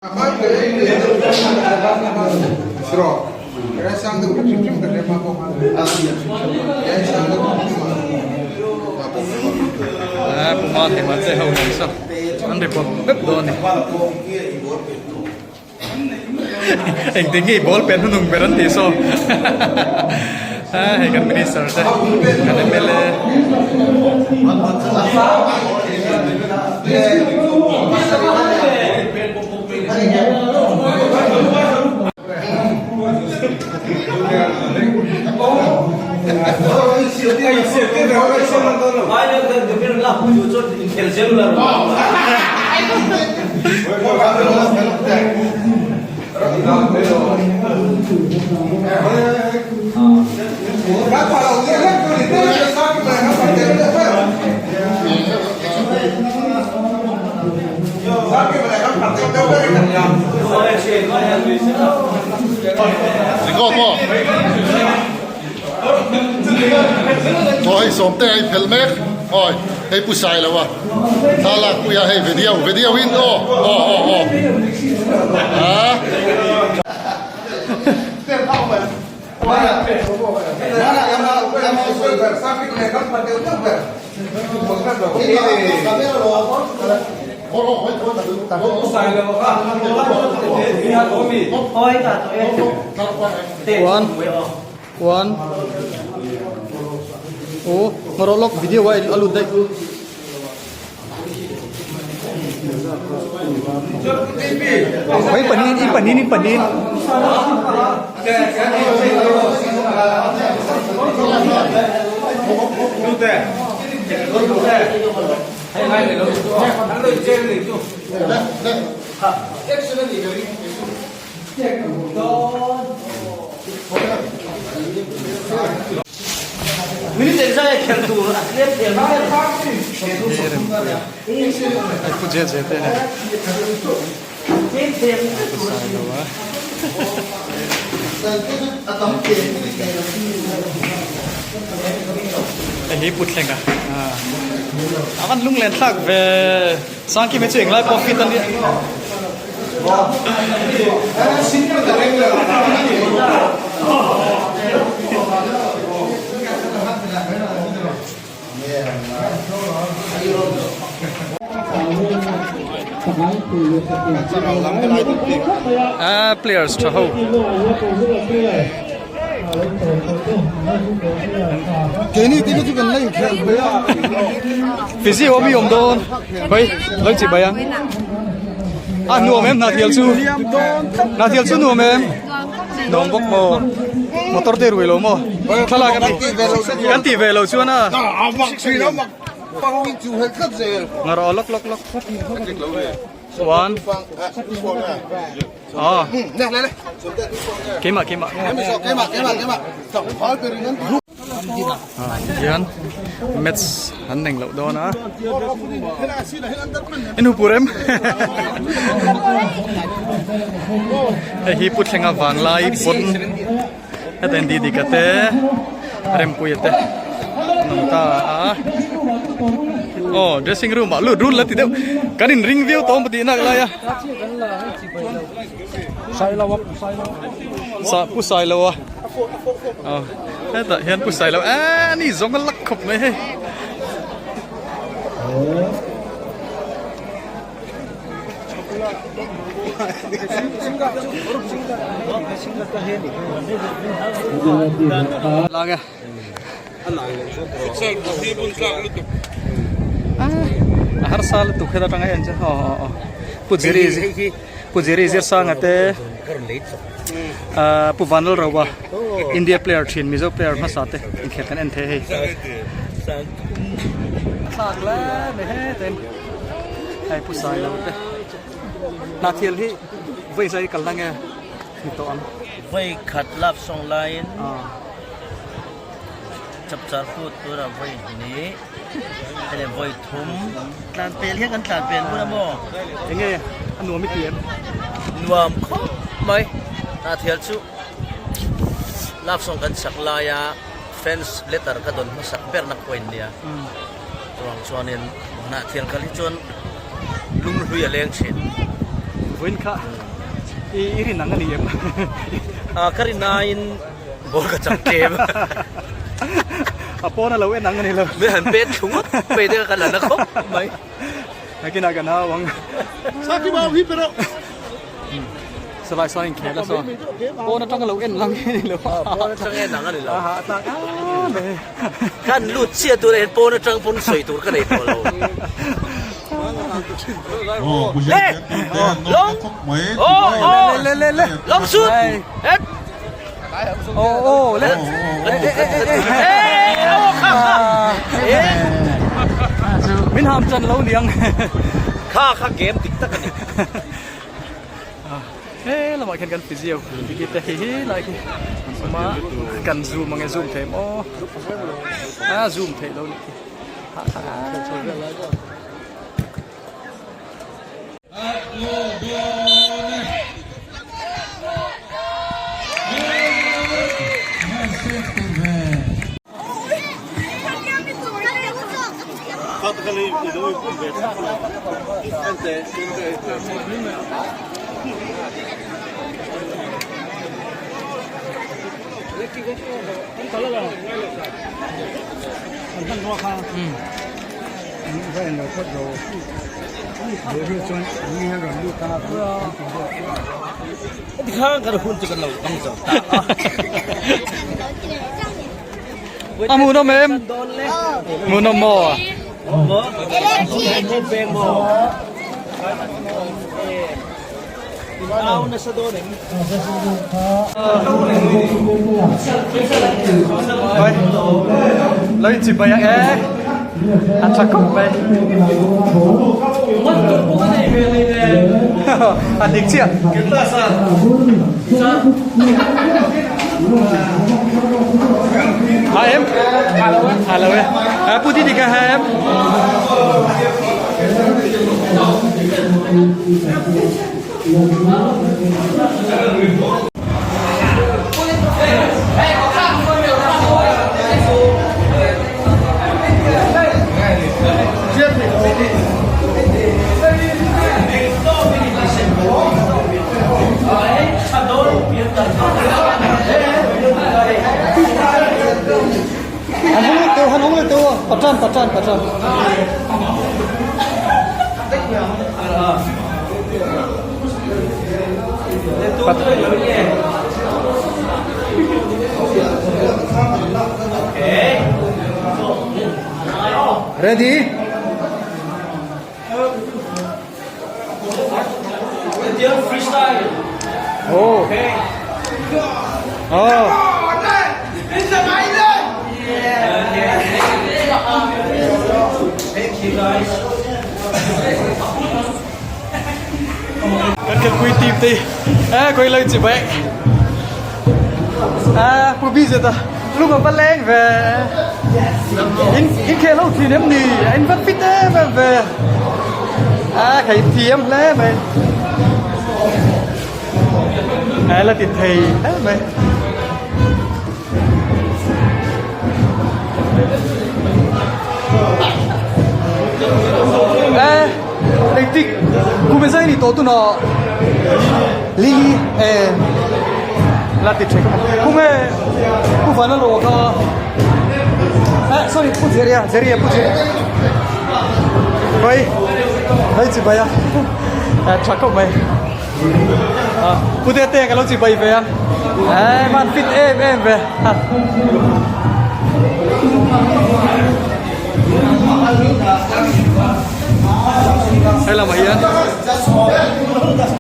Puma hlima che ho nen saw an ri bawp bawp dawn a ni. Engtin nge i ball pen hnung ber an tih saw hei kan minister te kan mla Record maw? Aw hei sawmte a inphelh mek awi hei pu sai lo a thla lak pui a hei video video in aw aw aw aw a. One one aw hmaraw lawk video a a lut daih. Mai pahnih in pahnih in pahnih in. Pu je je te nen pu sai lo a. Hei hi pu thlenga a van lunglen thlak ve Sangkima chu englai pawh fit a nia. Ah players tha ho. Keini te chu kan la inkhel pui a. Physio mi awm dawn. Hoi lo chi bai ang. A nuam em Hnathial chu. Hnathial chu nuam em. Nuam bawk maw. Motor te rui lo maw. Thlalak a mi. Kan tih ve lo chuan a. Ngarawh lawk lawk lawk. One. Ah. Keimah keimah. Ah tihian match an neng loh dawn a. Enu pur em. Hei hi pu thlenga vanglai pawn heta in didika te rempuia te an awm ta a. Aw dressing room ah lut rul la ti deuh kan in ring viau tawh maw tih nak lai a. Sa pu sailo a aw hetah hian pu sailo eee ni zawng a lak khawp mai hei. Lang e. A harsa lutuk heta tanga en chu aw aw aw Pu Jerry Pu Jerry Zirsanga te ah Pu Vanlalroa India player thin Mizo player hmasa te inkhel kan en thei hei. Thlak lai mai hetin hei Pu Sailo te Hnathial hi vawi zai kal na nge ni tawh ang. Vawi khat lap sawng laiin chapchar fut tura vawi hnih leh vawi thum tlan pel hian kan tlan pel hun a maw? Enge a nuam i ti em? Nuam khawp mai. Hnathial chu lap sawng kan chak laia fans letter ka dawn hmasak berna pawh in nia. Chuvang chuanin Hnathial kal hi chuan lunghlui a leng thin. Vawiin kha i i rin ang a ni em? Ah ka rin aiin ball ka chak tlem. A pawn a lo en ang a ni lo. Min han pet thlu ngawt mai te kha ka la na khawp mai. Nakinah kan hau ang. Salai sawn inkhel a saw. Pawn atanga lo en lang a ni lo. Pawn atanga en ang a ni lo. Kan lut chiah tur ah hian pawn atang pawn sawi tur ka nei tawh lo. Le! Long! Oh! Oh! Le le le! Long shoot! Het! Oh oh le! Min ham chan lo niang. Kha kha game dik tak a ni. He lamah khian kan physio ticket te hi hi lai khi awm a kan zoom ang e zoom thei maw a zoom theih lo nih khi A hmuhnawm em? Hmuhnawm maw? Oi, lo in chibai ang e. A tha khawp mai. A dik chiah. Hai em? Hai lo e. À, pu đi đi cả hai em. Han hung leh teuh, han hung leh teuh a, patan patan patan. Ready? Oh. Oh. Kan khelpui team te eh koi lai chi bai. À, pu bi zeta lung a va leng ve. In in khel ho thin em ni, in va fit em em ve. À, khai thiam hle mai. À, la ti thei hle mai. Ê, engtik kum zai ni tawh tunah Lily e la ti thei kum e pu van a lo kha eh sorry pu Jerry-a Jerry-a pu Jerry vai vai chi bai a tha khawp mai. Pu te te ka lo chi bai ve a eh man fit em em ve hei lamah hian.